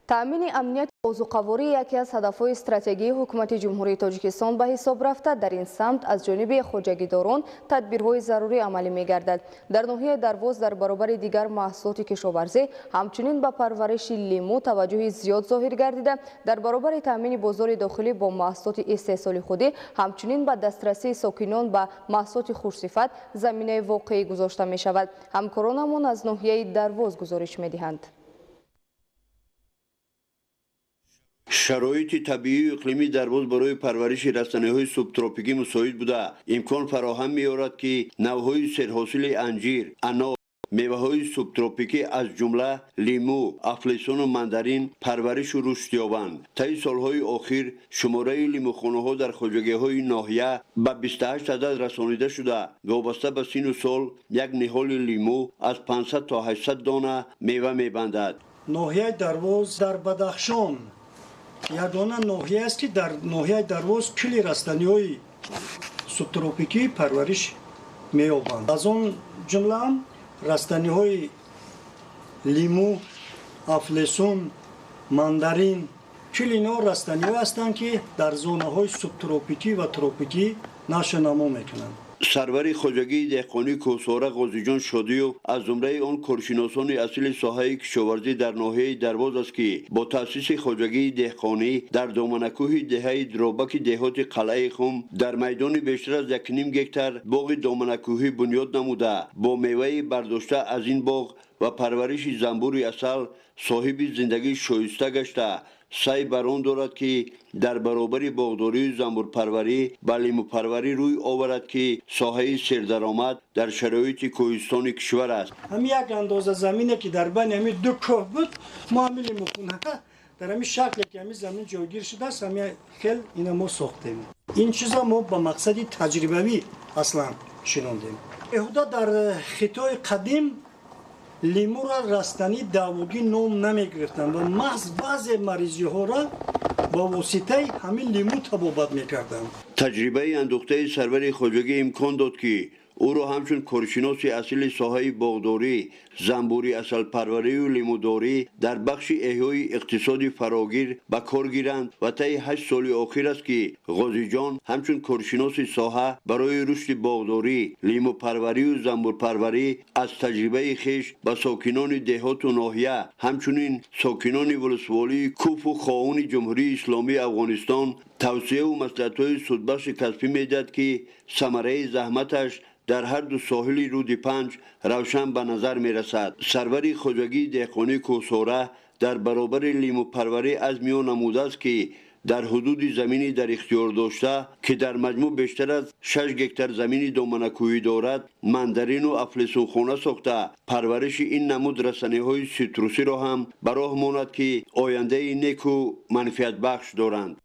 Таъмини амнияти озуқаворӣ яке аз ҳадафҳои стратегии ҳукумати Ҷумҳурии Тоҷикистон ба ҳисоб рафта, дар ин самт аз ҷониби хоҷагидорон тадбирҳои зарурӣ амалӣ мегардад. Дар ноҳияи Дарвоз дар баробари дигар маҳсулоти кишоварзӣ ҳамчунин ба парвариши лимӯ таваҷҷӯҳи зиёд зоҳир гардида, дар баробари таъмини бозори дохилӣ бо маҳсулоти истеҳсоли худӣ, ҳамчунин ба дастрасии сокинон ба маҳсулоти хушсифат заминаи воқеӣ гузошта мешавад. Ҳамкоронамон аз ноҳияи Дарвоз гузориш медиҳанд. Шароити табиию иқлимии Дарвоз барои парвариши растаниҳои субтропикӣ мусоид буда, имкон фароҳам меорад, ки навъҳои серҳосили анҷир, анор, меваҳои субтропикӣ аз ҷумла лимӯ, афлесуну мандарин парваришу рушд ёбанд. Таи солҳои охир шумораи лимӯхонаҳо дар хоҷагиҳои ноҳия ба 28 адад расонида шуда, вобаста ба сину сол як ниҳоли лимӯ аз 500 то 800 дона мева мебандад. Ноҳияи Дарвоз дар Бадахшон ягона ноҳия аст, ки дар ноҳияи Дарвоз кулли растаниҳои субтропикӣ парвариш меёбанд. Аз он ҷумлаам растаниҳои лимӯ, афлесун, мандарин, кулли инҳо растаниҳое ҳастанд, ки дар зонаҳои субтропикӣ ва тропикӣ нашъу намо мекунанд. Сарвари хоҷагии деҳқонии Кӯҳсора Ғозиҷон Шодиев аз зумраи он коршиносони асили соҳаи кишоварзӣ дар ноҳияи Дарвоз аст, ки бо таъсиси хоҷагии деҳқонӣ дар доманакӯҳи деҳаи Дробаки деҳоти Қалъаи Хум дар майдони бештар аз 1,5 гектар боғи доманакӯҳӣ бунёд намуда, бо меваи бардошта аз ин боғ ва парвариши занбури асал соҳиби зиндагии шоиста гашта, саъй бар он дорад, ки дар баробари боғдорию занбурпарварӣ ба лимӯпарварӣ рӯй оварад, ки соҳаи сердаромад дар шароити кӯҳистони кишвар аст. Ҳамин як андоза замине, ки дар байни ҳамин ду кӯҳ буд, мо ҳамин лимӯхона дар ҳамин шакле, ки ҳамин замин ҷойгир шудааст, ҳамин хел ина мо сохтем. Ин чиза мо ба мақсади таҷрибавӣ аслан шинондем. Беҳуда дар Хитои қадим лимӯра растании давогӣ ном намегирифтанд ва маҳз баъзе маризиҳоро ба воситаи ҳамин лимӯ табобат мекарданд. Таҷрибаи андӯхтаи сарвари хоҷагӣ имкон дод, ки ӯро ҳамчун коршиноси асили соҳаи боғдорӣ, занбури асалпарварию лимӯдорӣ дар бахши эҳёи иқтисоди фарогир ба кор гиранд ва таи 8 соли охир аст, ки Ғозиҷон ҳамчун коршиноси соҳа барои рушди боғдорӣ, лимӯпарварию занбурпарварӣ аз таҷрибаи хеш ба сокинони деҳоту ноҳия, ҳамчунин сокинони вулусволии Куфу Хоуни Ҷумҳурии Исломии Афғонистон тавсияву маслиҳатҳои судбахши касбӣ медиҳад, ки самараи заҳматаш дар ҳар ду соҳили рӯди Панҷ равшан ба назар мерасад. Сарвари хоҷагии деҳқонии Кӯҳсора дар баробари лимӯпарварӣ азм ё намудааст, ки дар ҳудуди замини дар ихтиёр дошта, ки дар маҷмӯъ бештар аз 6 гектар замини доманакӯҳӣ дорад, мандарину афлесунхона сохта, парвариши ин намуд растаниҳои ситрусиро ҳам ба роҳ монад, ки ояндаи неку манфиатбахш доранд.